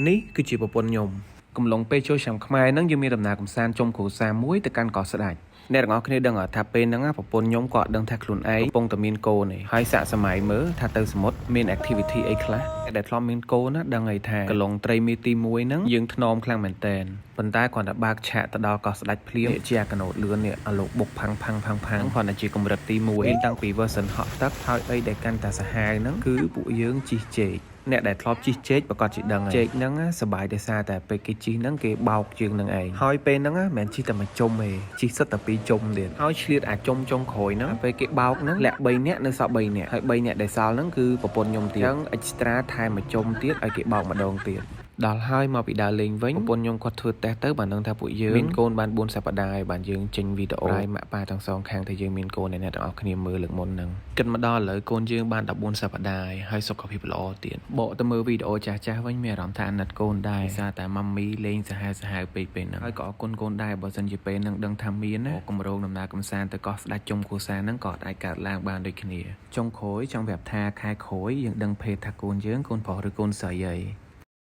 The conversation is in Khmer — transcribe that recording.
នេះគឺជាប្រពន្ធខ្ញុំកំឡុងពេលចូលឆ្នាំខ្មែរហ្នឹងយើងមានដំណើរកម្សាន្តជុំគ្រួសារមួយទៅកាន់កោះស្ដេចអ្នកទាំងអស់គ្នាដឹងអត់ថាពេលហ្នឹងប្រពន្ធខ្ញុំក៏អត់ដឹងថាខ្លួនឯងកំពុងតែមានកូនទេហើយសាកសម័យមើលថាទៅសមុទ្រមាន activity អីខ្លះអ្នកដែលធ្លាប់មានកូនណាដឹងហើយថាកន្លងត្រីមាសទី1ហ្នឹងយើងថ្នមខ្លាំងមែនតែនប៉ុន្តែគ្រាន់តែបើកឆាកទៅដល់កោះស្ដេចភ្លាមនេះជាអាកណូតលឿននេះអាលោកបុកផាំងផាំងផាំងផាំងគ្រាន់តែជាកម្រិតទី1មានតាំងពី version ហក់ទឹកហើយអីដែលកាន់តែសាហាវហ្នឹងគឺពួកយើងជិះជែកអ្នកដែលធ្លាប់ជិះជែកប្រកាសជាដឹងហើយជែកហ្នឹងណាសប្បាយដោយសារតែពេលគេជិះហ្នឹងគេបោកជើងហ្នឹងឯងហើយពេលហ្នឹងណាមិនមែនជិះតែមួយជុំទេជិះសិតតែពីរជុំទៀតហើយឆ្លៀតអាចុំចុងក្រោយហ្នឹងពេលគេបោកហ្នឹងលាក់3នាក់នៅសល់3នាក់ហើយ3នាក់ដែលសល់ហ្នឹងគឺប្រពន្ធខ្ញុំទៀតអញ្ចឹង extra ថែមមួយជុំទៀតឲ្យគេបោកម្ដងទៀតដល់ហើយមកពីដើរលេងវិញប្រពន្ធខ្ញុំគាត់ធ្វើតេស្តទៅបានដឹងថាពួកយើងមានកូនបាន4សប្តាហ៍ហើយបានយើងចេញវីដេអូប្រាយម៉ាក់ប៉ាទាំងសងខាងថាយើងមានកូនអ្នកទាំងអស់គ្នាមើលលើកមុនហ្នឹងគិតមកដល់ឥឡូវកូនយើងបាន14សប្តាហ៍ហើយហើយសុខភាពល្អទៀតបកទៅមើលវីដេអូចាស់ចាស់វិញមានអារម្មណ៍ថាអាណិតកូនដែរដោយសារតែmommy លេងសាហាវសាហាវពេកពេលហ្នឹងហើយក៏អរគុណកូនដែរបើសិនជាពេលហ្នឹងដឹងថាមានណាកម្រងដំណើរកំសាន្តទៅកោះស្ដេចជុំគ្រួសារហ្នឹងក៏អាចកើតឡើងបានដូចគ្នាចុងក្រោយចង់ប្រាប់ថាខែក្រោយយើងដឹងភេទថាកូនយើងកូនប្រុសឬកូនស្រីហើយ។